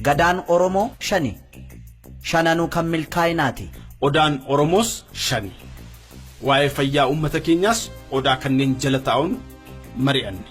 Gadaan Oromoo shani. Shananuu kan milkaa'inaati. Odaan Oromoos shani. Waa'ee fayyaa uummata keenyaas odaa kanneen jala taa'uun mari'anne.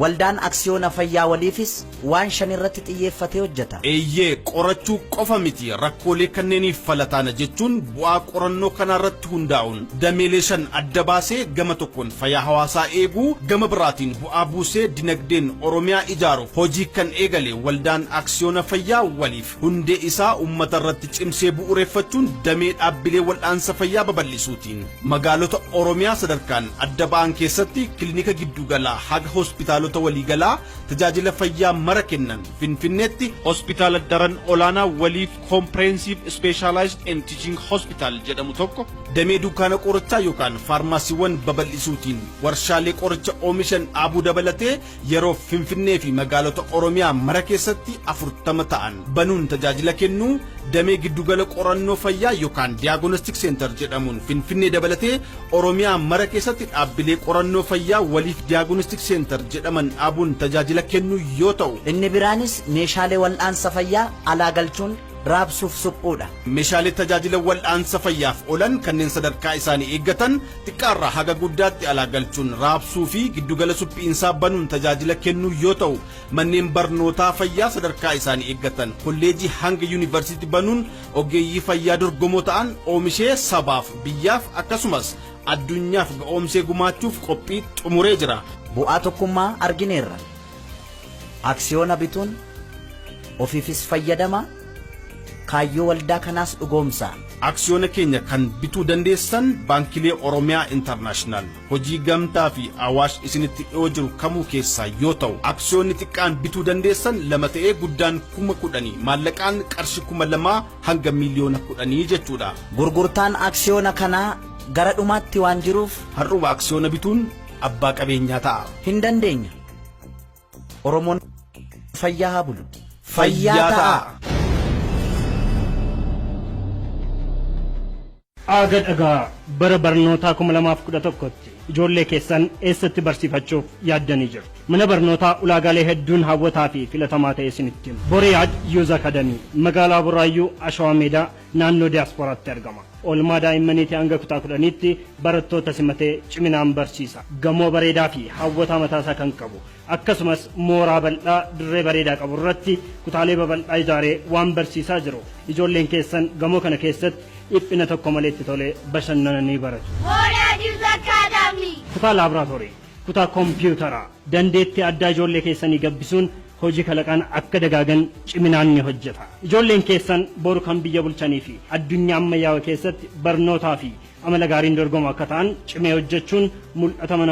Waldaan Aksiyoona Fayyaa Waliifis waan shan irratti xiyyeeffatee hojjeta. Eeyyee, qorachuu qofa miti, rakkoolee kanneeniif fala taana jechuun bu'aa qorannoo kanaarratti hundaa'uun dameelee shan adda baasee gama tokkoon fayyaa hawaasaa eeguu, gama biraatiin bu'aa buusee dinagdeen Oromiyaa ijaaruuf hojii kan eegale Waldaan Aksiyoona Fayyaa Waliif hundee isaa uummata irratti cimsee bu'uureffachuun damee dhaabbilee wal'aansa fayyaa babal'isuutiin magaalota Oromiyaa sadarkaan adda ba'an keessatti kilinika gidduugalaa haga hospitaalota waliigalaa tajaajila fayyaa mara kennan, Finfinneetti hospitaala daran olaanaa Waliif Comprehensive Specialized and Teaching Hospital jedhamu tokko, damee dukkaana qorichaa yookaan faarmaasiiwwan babal'isuutiin warshaalee qoricha oomishan dhaabuu dabalatee yeroo Finfinnee fi magaalota Oromiyaa mara keessatti 40 ta'an banuun tajaajila kennuu, damee giddugala qorannoo fayyaa yookaan Diagnostic Center jedhamuun Finfinnee dabalatee Oromiyaa mara keessatti dhaabbilee qorannoo fayyaa Waliif Diagnostic Center jedhaman dhaabuun tajaajila kennuu yoo ta'u. Inni biraanis meeshaalee wal'aansa fayyaa alaa galchuun raabsuuf suphuudha. Meeshaalee tajaajila wal'aansa fayyaaf oolan kanneen sadarkaa isaanii eeggatan xiqqaarraa haga guddaatti alaa galchuun raabsuu fi giddugala suphiinsaa banuun tajaajila kennuu yoo ta'u, manneen barnootaa fayyaa sadarkaa isaanii eeggatan kolleejii hanga yuunivarsiitii banuun ogeeyyii fayyaa dorgomoo ta'an oomishee sabaaf, biyyaaf akkasumas addunyaaf ga'oomsee gumaachuuf qophii xumuree jira. Bu'aa tokkummaa argineerra. Aksiyoona bituun ofiifis fayyadamaa, kaayyoo waldaa kanaas dhugoomsaa. Aksiyoona keenya kan bituu dandeessan baankilee Oromiyaa Intarnaashinaal, Hojii Gamtaa fi Awaash isinitti dhiyoo jiru kamuu keessaa yoo ta'u, aksiyoonni xiqqaan bituu dandeessan 2 ta'ee guddaan 10,000, maallaqaan qarshi 2,000 hanga 10,000,000 jechuudha. Gurgurtaan aksiyoona kanaa gara dhumaatti waan jiruuf. Har'uma aksiyoona bituun abbaa qabeenyaa ta'aa. Hin dandeenya. Oromoon fayyaa haa bulu. Fayyaa ta'aa! Aaga dhagaa bara barnootaa 2011tti ijoollee keessan eessatti barsiifachuuf yaaddanii jirtu? Mana barnootaa ulaagaalee hedduun hawwataa fi filatamaa ta'e isinitti hima. Boriyaad Youth Academy magaalaa Buraayyuu Ashawaa Meedaa naannoo Diyaasporaatti argama. Oolmaa daa'immaniitii hanga kutaa 10tti barattoota simatee ciminaan barsiisa. Gamoo bareedaa fi hawwataa mataasaa kan qabu akkasumas mooraa bal'aa dirree bareedaa qabu irratti kutaalee babal'aa ijaaree waan barsiisaa jiruuf ijoolleen keessan gamoo kana keessatti dhiphina tokko malee itti tolee bashannananii baratu. Boriyaad Youth Academy. Kutaa laaboraatoorii, kutaa kompiwutaraa, dandeettii addaa ijoollee keessanii gabbisuun hojii kalaqaan akka dagaagan ciminaan ni hojjeta. Ijoolleen keessan boru kan biyya bulchanii fi addunyaa ammayyaawaa keessatti barnootaa fi amala gaariin dorgomoo akka ta'an cimee hojjechuun mul'ata mana.